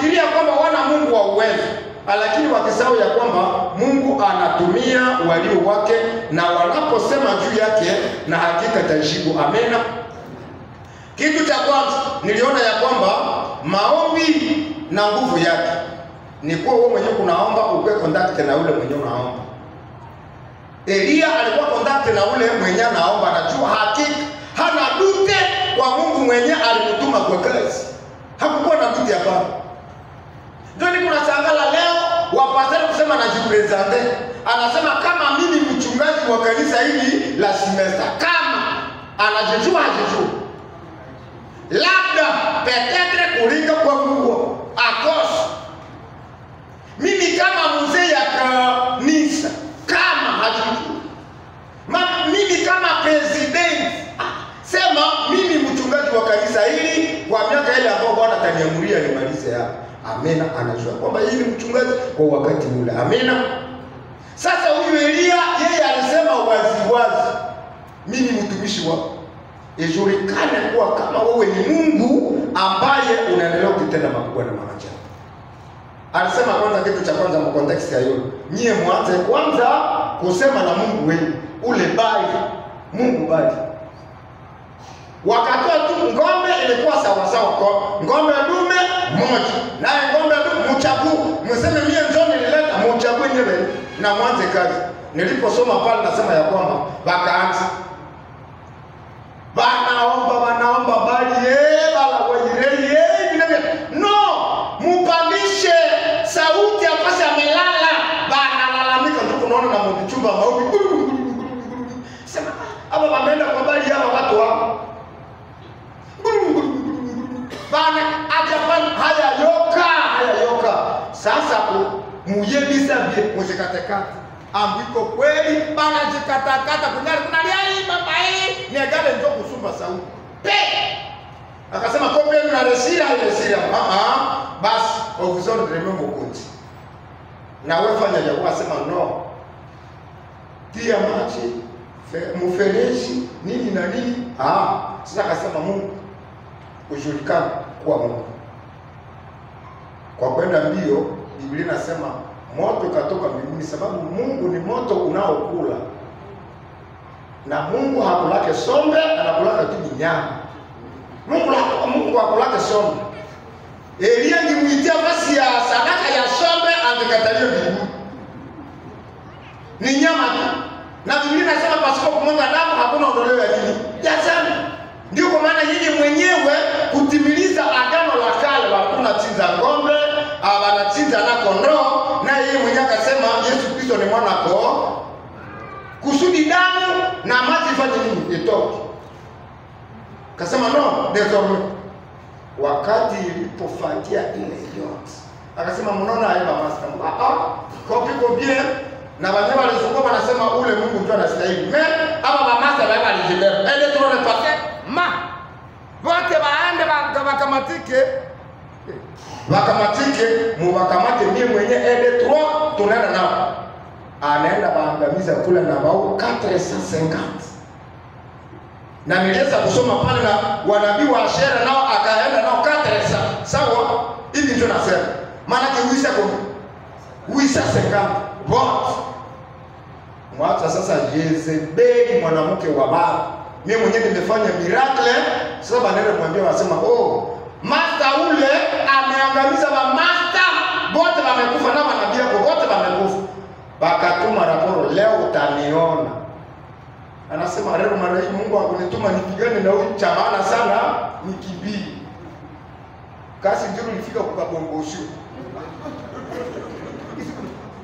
wakifikiria kwamba wana Mungu wa uwezo, lakini wakisahau ya kwamba Mungu anatumia walio wake, na wanaposema juu yake na hakika tajibu. Amena. Kitu cha kwanza niliona ya kwamba maombi na nguvu yake ni kuwa wewe mwenyewe unaomba ukwe contact na ule mwenyewe unaomba. Elia alikuwa contact na ule mwenyewe anaomba, anajua hakika hana dute kwa Mungu mwenyewe alimtuma kwa kazi. Hakukuwa na dute hapa. Ndio ni kuna sangala leo wapastori kusema anajipresente. Anasema kama mimi mchungaji wa kanisa hili la semester, kama anajijua hajijua. Labda peut-être kulinga kwa Mungu akose. Mimi kama mzee ya kanisa kama hajijua. Mimi kama president, sema mimi mchungaji wa kanisa hili kwa miaka ile ambayo Bwana ataniamuria nimalize hapa. Amena, anajua kwamba yeye ni mchungaji kwa wakati ule. Amena. Sasa huyu Elia yeye alisema wazi wazi, mimi mtumishi wako, ijulikane kuwa kama wewe ni Mungu ambaye unaendelea kutenda makubwa na maajabu. Alisema kwanza, kitu cha kwanza mu context ya hiyo, nyie mwanze kwanza kusema na Mungu wenu ule bali, Mungu bali. Wakatoa tu ng'ombe ilikuwa sawa sawa, ng'ombe dume moja naye ng'ombe dume mchague, mseme mie njoo nilileta, mchague nyewe na mwanze kazi. Niliposoma pale nasema ya kwamba wakaanza banaomba banaomba bali bala waire vile vile. No, mupandishe sauti akasi amelala, banalalamika. Ndio kunaona na mchumba maombi sema hapa wameenda kwa bali hapa watu wao bana ajafanya haya yoka haya yoka. Sasa muyebisa bie muzikatekata ambiko kweli bana jikatakata kunyari kunalia hii mama hii ni agale ndio kusumba sauti pe. Akasema kope na resira resira mama basi ofison remo mokonzi na wewe fanya japo asema no tia maji mfereji nini na nini. Sasa akasema Mungu ujulikane kuwa Mungu. Kwa kwenda mbio, Biblia inasema moto katoka mbinguni, sababu Mungu ni moto unaokula. Na Mungu hakulake sombe, anakulaka tu nyama. Mungu hakulake sombe. Elia angemuitia basi ya sadaka ya sombe, angekatalia mbinguni. Ni nyama tu. Na Biblia inasema pasipo kumwaga damu hakuna ondoleo ya nini? Ya dhambi. Ndio kwa maana yeye mwenyewe kutimiliza agano la kale, hakuna chinja ng'ombe, wanachinja na kondoo, na yeye mwenyewe akasema Yesu Kristo ni mwana koo, kusudi damu na maji ifanye nini? Itoke. Akasema no, désormais. Wakati ilipofatia ile yote, akasema mnaona haya master. Kopi ko bien na wanyama walizunguka wanasema ule Mungu ndio anastahili. Mais aba ba master ba balijibeba. Ele trop le passé ma wote baende bakamatike bakamatike mubakamate mie mwenye ede 3 tunaenda nao. Anaenda baangamiza kule na bao 450. Na niliweza kusoma pale na wanabii wa Ashera nao akaenda nao 400. Sawa? Hivi ndio nasema. Maana kiuisa kwa 850. What? Mwacha sasa Jezebeli mwanamke wa baba. Mimi mwenyewe nimefanya miracle. Sasa banene mwambie wanasema oh, master ule ameangamiza ba master wote wamekufa na manabii yako wote wamekufa. Bakatuma raporo leo utaniona. Anasema leo mara hii Mungu akunituma nipigane na huyu cha maana sana nikibii. Kasi ndio nilifika kukabongosho.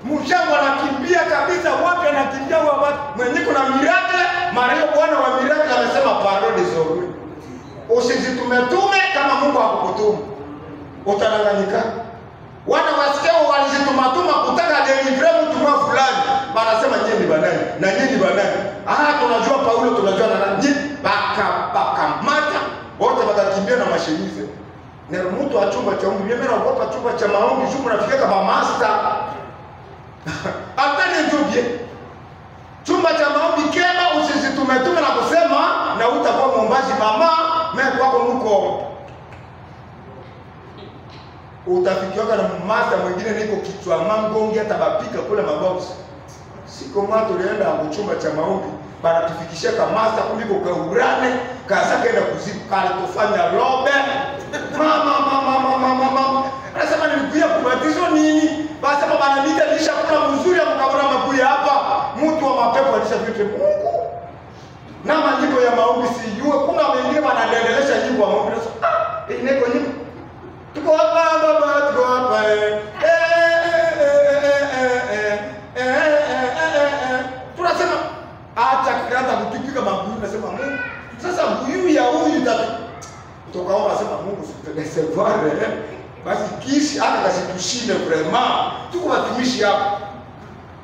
Mshango anakimbia kabisa, wapi anakimbia wapi? Mwenye kuna miracle, mara hiyo Bwana wa miracle amesema pardon désormais. Usijitumetume kama Mungu hakukutuma. Utadanganyika. Wana wasikia walijitumatuma kutaka deliver mtu mwa fulani. Wanasema nyinyi ni banani na nyinyi ni banani. Tunajua Paulo, tunajua na nani. Baka mata wote wakakimbia na mashemize. Na mtu achumba cha Mungu, mimi naogopa chumba cha maombi, chumba nafika kama master. Hata ni chumba cha maombi kema usizitumetume na kusema na utakuwa mwombaji mama, mimi kwako mko. Utafikiwa na masta mwingine niko kichwa mangonge hata bapika kule mabox. Siku moja tulienda kuchumba cha maombi, banatufikishia kama master kuliko kaurane, kaza kaenda kuziku kale tufanya lobe. Mama mama mama mama. Anasema nilikuja kubatizwa nini? Basi kama bananiita nilisha kula mzuri mkabura makuya hapa. Mtu wa mapepo alisha vitu Mungu. Na maandiko ya maombi sijue, kuna wengine wanaendelesha nyimbo ya maombi. Ah, ineko nyimbo. Tuko hapa baba, tuko hapa. Tunasema acha kwanza kutupika mabuyu, nasema Mungu. Sasa buyu ya huyu tatu. Tukaomba sema Mungu usitudese voir. Basi kishi hata kasitushinde vraiment. Tuko watumishi hapa.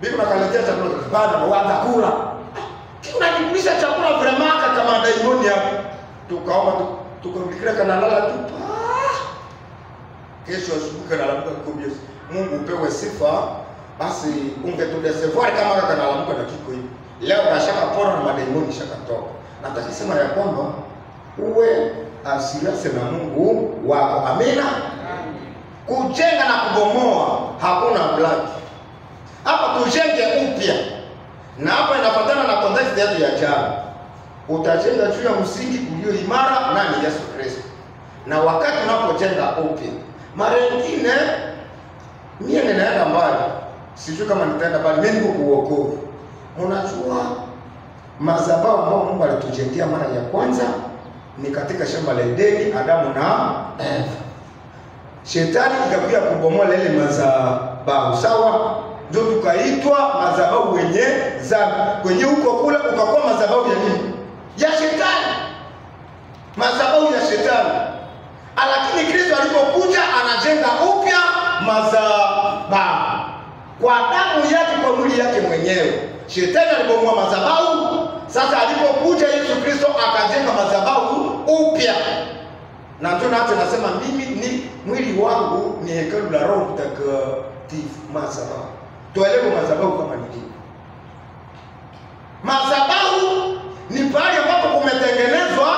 Biko nakaletea chakula bana watakula. Unanikulisha chakula vraiment kama daimoni hapo. Tukaomba tukamlikira kana lala tu. Kesho asubuhi kana lamuka kumbia. Mungu upewe sifa. Basi ungetudecevoir kama kana lamuka na kiko hivi. Leo kashaka pona na madaimoni shakatoka. Nataka sema ya kwamba uwe asiriase na Mungu wako. Amina. Kujenga na kubomoa hakuna black. Hapa tujenge upya. Na hapa inafuatana na context yetu ya jana. Utajenga juu ya msingi ulio imara, nani? Yesu Kristo. Na wakati unapojenga upya, mara nyingine mimi ninaenda mbali. Sijui kama nitaenda mbali, mimi niko kuokovu. Unajua madhabahu ambayo Mungu alitujengea mara ya kwanza ni katika shamba la Edeni, Adamu na Eva. Shetani ikakuja kubomoa ile madhabahu, sawa? Ndio tukaitwa madhabahu wenye dhambi. Kwenye huko kule ukakuwa madhabahu ya nini? Ya shetani. Madhabahu ya shetani. Lakini Kristo alipokuja anajenga upya madhabahu kwa damu yake, kwa mwili yake mwenyewe. Shetani alibomoa madhabahu. Sasa alipokuja Yesu Kristo akajenga madhabahu upya. Na ndio hata nasema mimi ni mwili wangu ni hekalu la Roho Mtakatifu, madhabahu. Tuelewe madhabahu kama ni nini. Madhabahu ni pale ambapo kumetengenezwa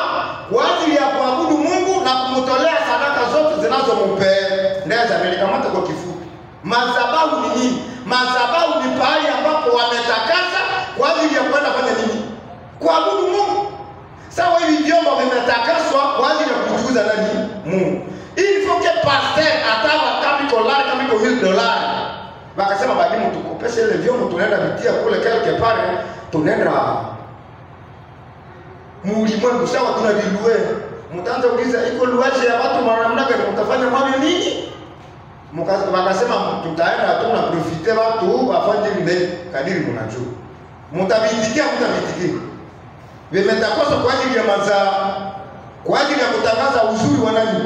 kwa ajili ya kuabudu Mungu na kumtolea sadaka zote zinazompendeza. Nilikamata kwa kifupi. Madhabahu ni nini? Madhabahu ni pale ambapo wametakasa kwa ajili ya kwenda kufanya nini? Kuabudu Mungu. Sawa, hivi vyombo vimetakaswa kwa ajili ya kumtukuza nani? Mungu. Il faut que pasteur atawa kama dolari kama iko $1000. Wakasema badimu tukopeshe ile vyombo tunaenda vitia kule quelque part, tunaenda mulimwengu, sawa, tunavilue. Mtaanza kuuliza iko luaje ya watu mara gani mtafanya mwavyo nini? Wakasema tutaenda tu na profite watu wafanye vile kadiri mnajua. Mtabitikia mtabitikia. Vimetakaswa kwa ajili ya mazao, kwa ajili ya kutangaza uzuri wa nani?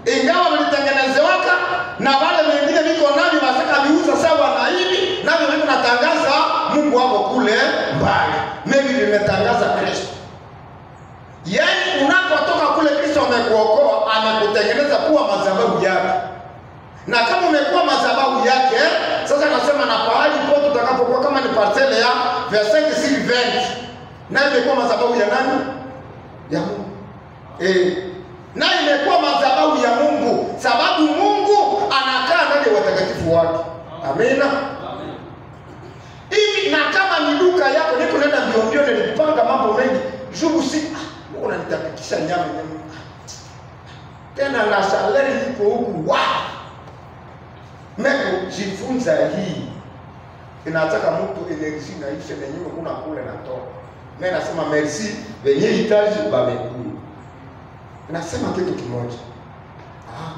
Ingawa vilitengenezewaka na wale wengine viko navyo wasaka viuza sawa na hivi, navyo viko natangaza Mungu wako kule mbali. Maybe vimetangaza Kristo. Yaani unapotoka kule Kristo amekuokoa, amekutengeneza kuwa madhabahu yake. Na kama umekuwa madhabahu yake, sasa nasema na pahali pote utakapokuwa, kama ni parcelle ya 25 sur 20, na imekuwa madhabahu ya nani? Ya Mungu. Na imekuwa madhabahu ya Mungu, sababu Mungu anakaa ndani ya watakatifu wake. Amina. Amen. Hivi na kama ni duka yako, niko nenda mbio mbio, nilipanga mambo mengi. Jubu si Mungu ananitapikisha nyama nyama. Tena na salary iko huku wa. Meko jifunza hii. Inataka mtu energy na ishe na nyuma kuna kule na toka. Mimi nasema merci wenye hitaji bamekuu. Nasema kitu kimoja.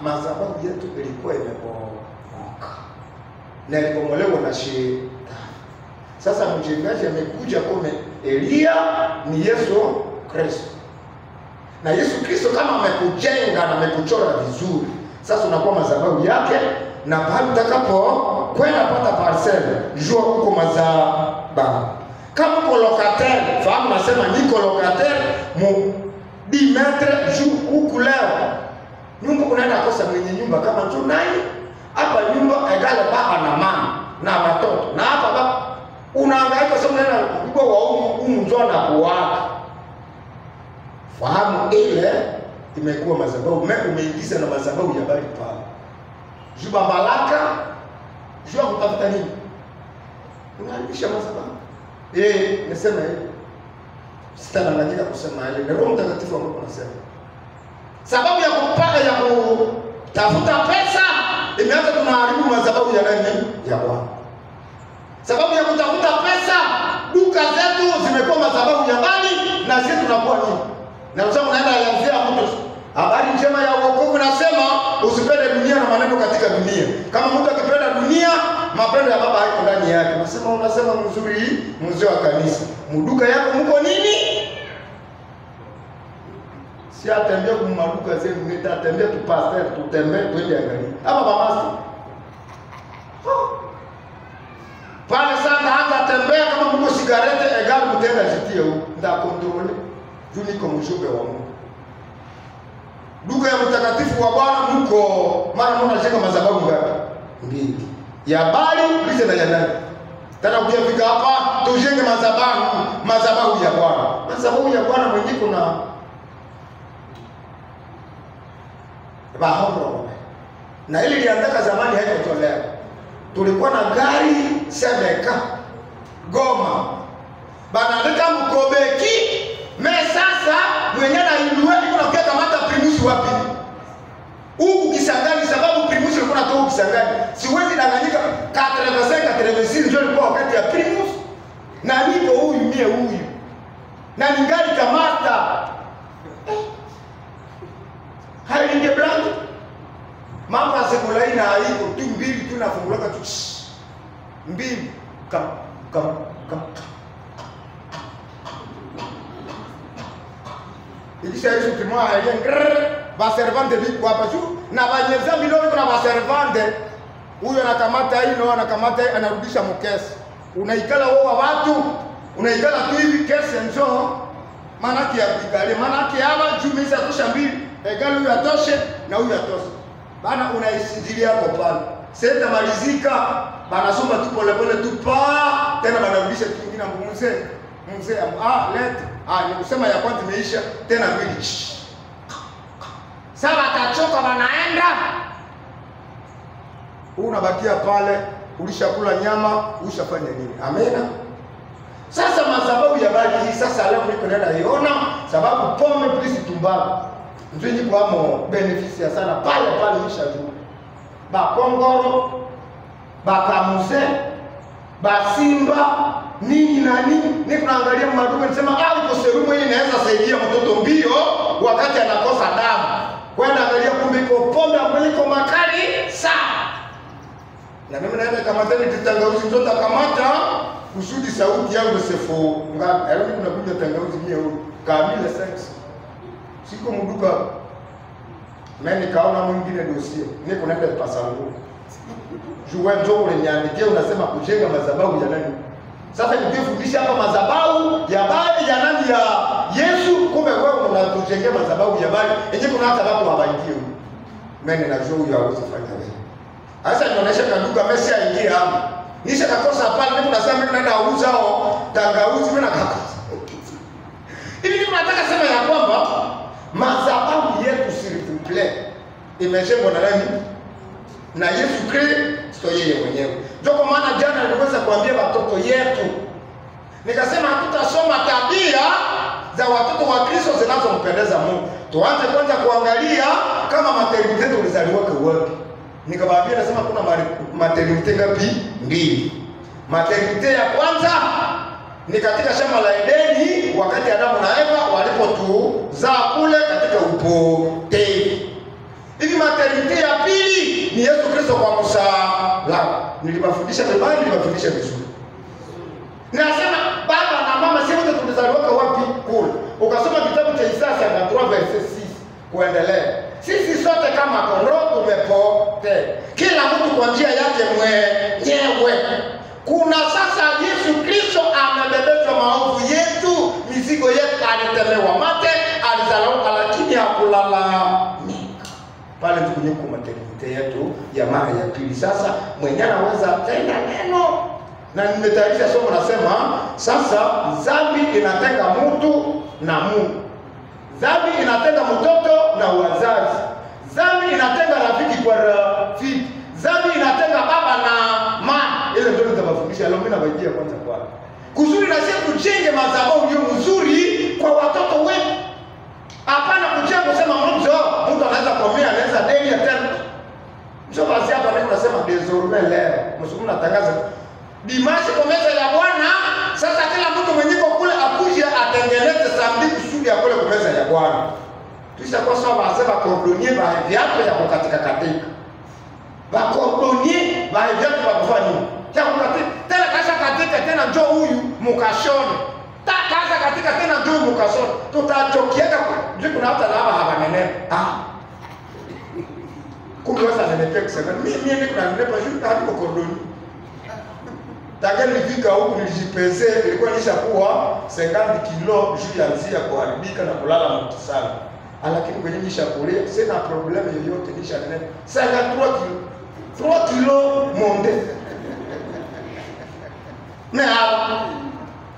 Madhabahu yetu ilikuwa imebomoka. Na ilibomolewa na shetani. Sasa mjengaji amekuja kome Elia ni Yesu Kristo. Na Yesu Kristo kama amekujenga na amekuchora vizuri, sasa unakuwa madhabahu yake, na pale utakapo kwenda pata parcel, jua uko madhabahu. Kama uko locataire, fahamu nasema niko locataire mu 10 metre juu huku leo. Nyumba unaenda kosa mwenye nyumba kama njoo nani? Hapa nyumba egale baba na mama na watoto. Na hapa baba unahangaika sasa unaenda kubwa wa humu njoo na kuwaka. Fahamu ile imekuwa madhabahu, umeingiza na madhabahu ya bali pale. Juu baraka, juu kutafuta nini? Unaharibisha madhabahu. Nisema hivi. Sitadanganyika kusema ile. Ni Roho Mtakatifu ambaye anasema. Sababu ya kupata ya kutafuta pesa imeanza tunaharibu madhabahu ya nani? Ya Bwana. Sababu ya kutafuta pesa, duka zetu zimekuwa madhabahu ya bali na sisi tunakuwa nini? Na sasa unaenda elezea mtu habari njema ya wokovu, nasema usipende dunia na maneno katika dunia. Kama mtu akipenda dunia, mapendo ya baba haiko ndani yake. Unasema unasema mzuri, mzee wa kanisa. Mduka yako mko nini? Si atembea kwa maduka zenu, nitatembea tu pastor, tutembee twende angalia. Hapa baba pale sasa hata tembea kama mko sigarete egal mtenda jitie huko. Nda kontrole. Juu niko mjumbe wa Mungu. Duka ya mtakatifu wa Bwana mko mara mnajenga madhabahu ngapi? Mbili. Ya bali lise na ya nani? Tena ukifika hapa tujenge madhabahu ya Bwana. Madhabahu ya Bwana mwenyewe kuna bahoro. Na ili liandaka zamani haikotolea. Tulikuwa na gari Sebeka Goma. Banaandika Mkobeki, me sasa mwenye na ilue iko na kamata Primus wapi? Huku Kisangani, sababu Primus ilikuwa natoka Kisangani. Siwezi danganyika 85 86 ndio ilikuwa wakati ya Primus. Na niko huyu mie huyu. Na ningali kamata. Halinge brand. Mama sekulai na haiko tu mbili tu nafungulaka tu mbili kam kam kam. Ikisha hizo kimwa alien ba servante bi kwa pachu na banyeza miloni kuna ba servante. Huyo anakamata hii na anakamata hii anarudisha mkesi. Unaikala wewe watu, unaikala tu hivi kesi njoo. Maana yake ya kuikale, maana yake hapa jumisa tosha mbili, egali huyo atoshe na huyo atoshe. Bana unaisindilia hapo pale. Sasa malizika, bana soma tu pole pole tu pa, tena banarudisha kitu kingine mzee. Mzee let. Nikusema ya kwanza imeisha tena mbili. Sasa atachoka banaenda. Unabakia pale, ulishakula nyama, ulishafanya nini? Amena. Sasa madhabahu ya bali hii sasa leo niko naenda iona sababu pombe please tumbaku. Ndio niko amo beneficia sana pale pale nishajua. Ba Kongoro, ba Kamuse, ba Simba, nini na nini, niko naangalia maduka nisema iko serumu hii inaweza saidia mtoto mbio wakati anakosa damu. Kwenda angalia kumbe iko pombe ambayo iko makali sana. Na mimi naenda kamata ni tangawizi ndio takamata kusudi sauti yangu sefu ngapi. Yaani kuna kuja tangawizi mie huyu kamili sex. Siko mduka. Mimi nikaona mwingine dosie. Niko naenda pasangu. Juu wewe ndio uliniandikia unasema kujenga madhabahu ya nani? Sasa nikifundisha hapa madhabahu ya bali ya nani ya Yesu, kumbe wewe unatujengea madhabahu ya bali. Yenyewe kuna hata watu hawaingie. Mimi ninajua huyu hawezi fanya wewe. Sasa nionyesha kaduka Messi aingie hapa. Nisha kakosa pale mimi nasema mimi naenda auza au tangawizi mimi nakakosa. Hivi niko nataka sema ya kwamba madhabahu yetu s'il vous plaît imejengwa na nani? Na Yesu Kristo yeye mwenyewe. Ndio kwa maana jana niliweza kuambia watoto yetu. Nikasema hatutasoma tabia za watoto wa Kristo zinazompendeza Mungu. Tuanze kwanza kuangalia kama maternity zetu zilizaliwa wapi. Nikawaambia nasema kuna maternity ngapi? Mbili. Maternity ya kwanza ni katika shamba la Edeni wakati Adamu na Eva walipotuzaa kule katika upotevu. Hivi maternity ya pili ni Yesu Kristo kwa msalaba. Niliwafundisha vibaya, niliwafundisha vizuri. Nasema baba na mama sisi wote tulizaliwa wapi? Kule. Ukasoma kitabu cha Isaya 53 verse 6 kuendelea. Sisi sote kama kondoo tumepotea. Kila mtu kwa njia yake mwenyewe. Kuna sasa Yesu Kristo amebebeshwa maovu yetu, mizigo yetu, alitemewa mate, alizalauka lakini hakulalamika. Pale tukunye kwa maternity yetu ya mara ya pili. Sasa mwenye anaweza tenda neno. Na nimetayarisha somo nasema sasa dhambi inatenga mtu na Mungu. Dhambi inatenga mtoto na wazazi. Dhambi inatenga rafiki kwa rafiki. bafundisha leo mimi nabaijia kwanza kwa. Kusudi na sisi tujenge madhabahu hiyo mzuri kwa watoto wetu. Hapana kujenga kusema mtu mtu anaweza komea anaweza deni tena. Msio basi hapa ndio nasema désormais leo. Msukumu natangaza dimanche kwa meza ya Bwana. Sasa kila mtu mwenye kule akuje atengeneze samedi kusudi ya kule kwa meza ya Bwana. Kisha kwa sababu basema cordonnier ba viatu ya kukatika katika. Ba cordonnier ba viatu ba kufanya nini? Ya kukatika. Tena kasha katika tena njoo huyu mukashone. Ta kasha katika tena njoo mukashone. Tutachokieka ndio kuna hata na hapa habanene. Ah. Kumbe sasa nenepe kusema mimi niko na nenepa juu hadi cordonnier. Tangu nilifika huku nilijipeze ilikuwa nishakuwa 50 kilo juu ya nzia kuharibika na kulala mtu sana. Lakini kwenye nishakulia sina problem yoyote nishanene 53 kilo 3 kilo monde. Na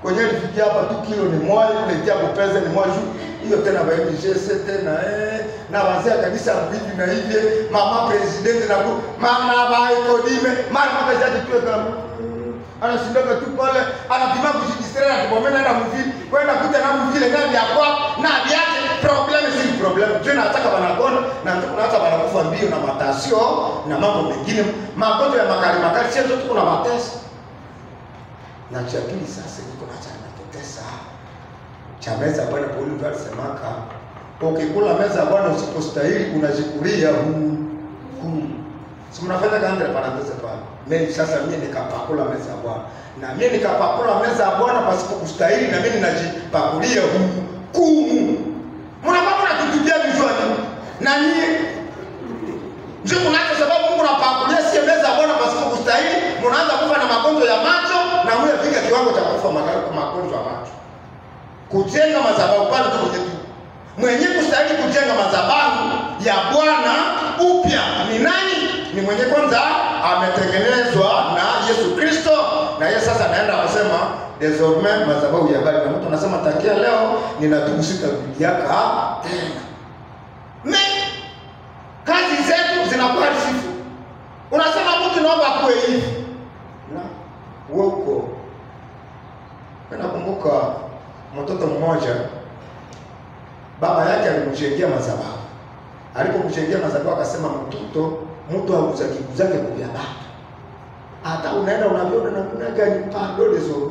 kwenye nilifikia hapa tu kilo ni moja kuletea kupeza ni moja hiyo tena ba MGC tena na wazee kanisa hivi na hivi mama president na mama ba ekodime mara makaja tu kama anashindaka tu pale anapima kujidistraire na kubomena na mvili kwenda kuta na mvili na vya kwa na viache problem si problem. Je nataka wanagona na tunaanza wanakufa mbio na matasio na mambo mengine magonjwa ya makali makali sio tu kuna mateso. Na cha pili sasa niko na natotesa cha meza Bwana Paulo alisemaka ukikula meza Bwana usipostahili unajikulia huu. Si mnafanya kandre parenthèse pale. Mimi sasa mimi nikapakula meza ya Bwana. Na mimi nikapakula meza ya Bwana pasipo kustahili na mimi ninajipakulia hukumu. Mnakuwa mnatutupia vichwani. Na nyie ndio mnaanza sababu Mungu anapakulia si meza ya Bwana pasipo kustahili, mnaanza kufa na magonjwa ya macho na mwe fika kiwango cha kufa magonjwa ya macho. Kujenga madhabahu pale tu kwenye tu. Mwenye kustahili kujenga madhabahu ya Bwana upya ni nani? Ni mwenye kwanza ametengenezwa na Yesu Kristo na yeye sasa anaenda kusema désormais madhabahu ya Bwana. Na mtu anasema tangia leo ninatubu sitarudiaka tena. Me kazi zetu zinakuwa sifu. Unasema mtu naomba kuwe hivi. Na wewe uko. Nakumbuka mtoto mmoja baba yake alimjengea madhabahu. Alipomjengea madhabahu akasema mtoto mtu hauzaki kuzake kwa baba. Hata unaenda unaviona na kuna gani pardon dezo.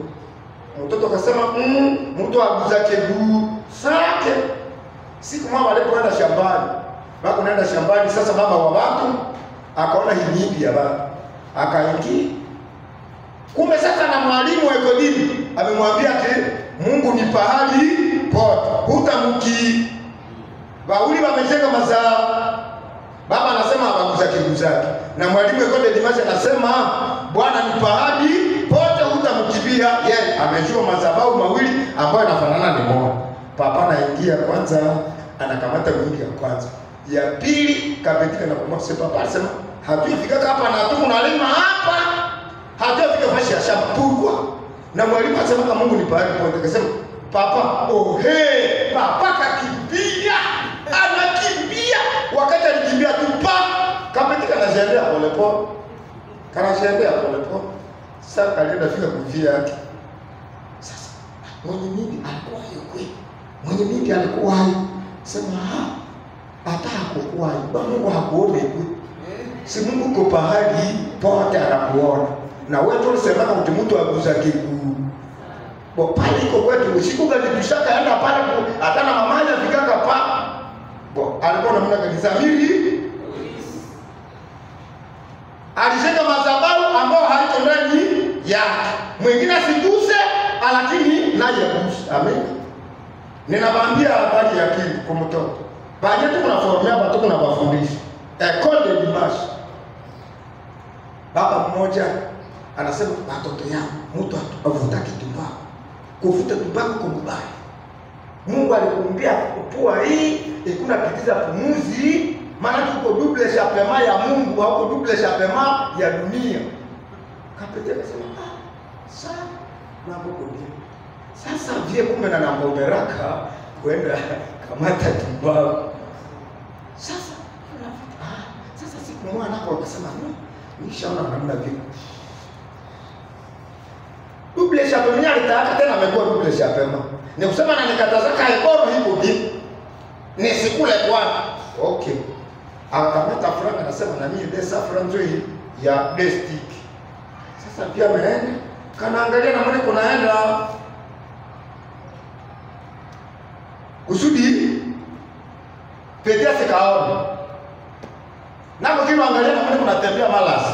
Mtoto akasema mtu hauzaki gusake. Siku mama alipoenda shambani, baba unaenda shambani sasa baba wa watu akaona hii ya baba. Akaingia. Kumbe sasa na mwalimu wa ekodini amemwambia ati Mungu ni pahali pote. Hutamki. Wauli wamejenga mazao. Baba anasema habakuza kiguzake. Na mwalimu ekode dimasha anasema Bwana ni pahali pote hutamkibia. Yeye amejua madhabahu mawili ambayo yanafanana ni moja. Papa anaingia kwanza anakamata mwili ya kwanza. Ya pili kapetika na kumwambia papa anasema hatufika hapa na tunalima hapa. Hatufika fashi ya shamba pourquoi? Na mwalimu anasema kama Mungu ni pahali pote. Akasema papa ohe, papa kakimbia. Anakimbia. Wakati alikimbia tu pa kapetika na jendea pole pole. Kana jendea pole pole. Sasa alienda fika kuvia yake. Sasa mwenye mimi alikuwa hayo kweli. Mwenye mimi alikuwa hayo. Sema hata hakukuwa hayo. Mungu hakuone kweli. Si Mungu uko pahali pote anakuona. Na wewe tulisema kuti mtu aguza kigu. Bo pale iko kwetu usiku gani tushaka enda pale hata na mama fikaka pa. Bo alikuwa namna gani Zamiri? Alijenga madhabahu ambao haiko ndani yake. Mwingine asiguse lakini naye aguse. Amen. Ninawaambia habari ya pili kwa mtoto. Baada tu kuna formia watu kuna wafundisha. École de dimanche. Baba mmoja anasema watoto yangu mtu avuta kitumbaku. Kuvuta tumbaku kwa mbaya. Mungu alikuumbia pua hii ikuna pitiza pumuzi, maana tuko double chapema ya Mungu au double chapema ya dunia. Kapete akasema ah, sawa na kukudia. Sasa vie kumbe na namboberaka kwenda kamata tumbaku. Sasa sasa siku mwana nako akasema no, nishaona namna vipi. Kana litaka tena amekuwa double chapema. Ni kusema na nikatazaka eboro hiko bi. Nisikule kwanza. Okay. Akamata franga anasema na mimi desa franga hii ya destik. Sasa pia ameenda kanaangalia na mwana kunaenda kusudi Petia sikaona. Na kwa angalia na mwana kunatembea malasi.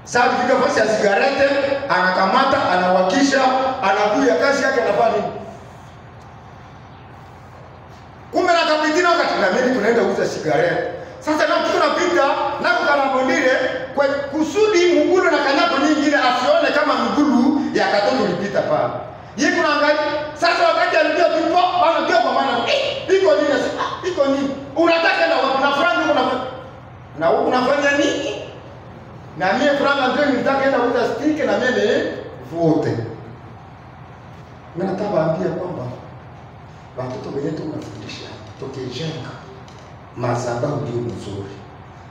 Sasa kifika fasi ya sigarete anakamata, anawakisha, anakuya kazi yake anafanya nini? Kumbe na kapitina wakati na mimi tunaenda kuuza sigarete. Sasa na kitu napita na kukanabondile kwa kusudi mgulu na kanyapo nyingine asione kama mgulu ya katoto ulipita pale. Yeye kuna angalia sasa wakati alipia tupo bana ndio kwa maana iko nini sasa? Iko nini? Unataka na wapi na franga uko na huko unafanya nini? Na mimi franga ndio nilitaka enda kuuza stick na mimi vote. Mimi nataka waambie kwamba watoto wenyewe tunafundisha tukijenga madhabahu ndio mzuri.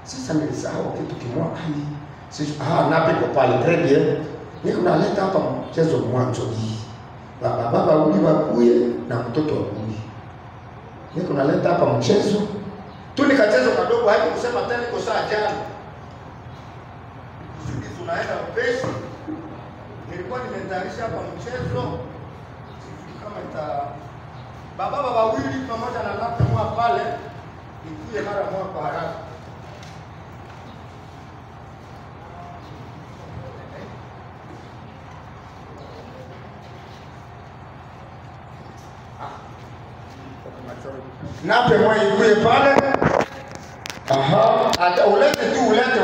Sasa nilisahau kitu kimoja. Napi kwa pale très bien. Niko naleta hapa mchezo mwanzo hii. Baba uli wakuye na mtoto wakuye. Niko naleta hapa mchezo. Tu nikachezo kadogo hapo kusema tena niko saa jana. Sisi tunaenda upesi. Nilikuwa nimetayarisha hapa mchezo. Sijui kama ita baba wawili pamoja na laptop mwa pale nikuye mara moja kwa haraka. Nape mwa ikuye pale. Aha, ata ulete tu ulete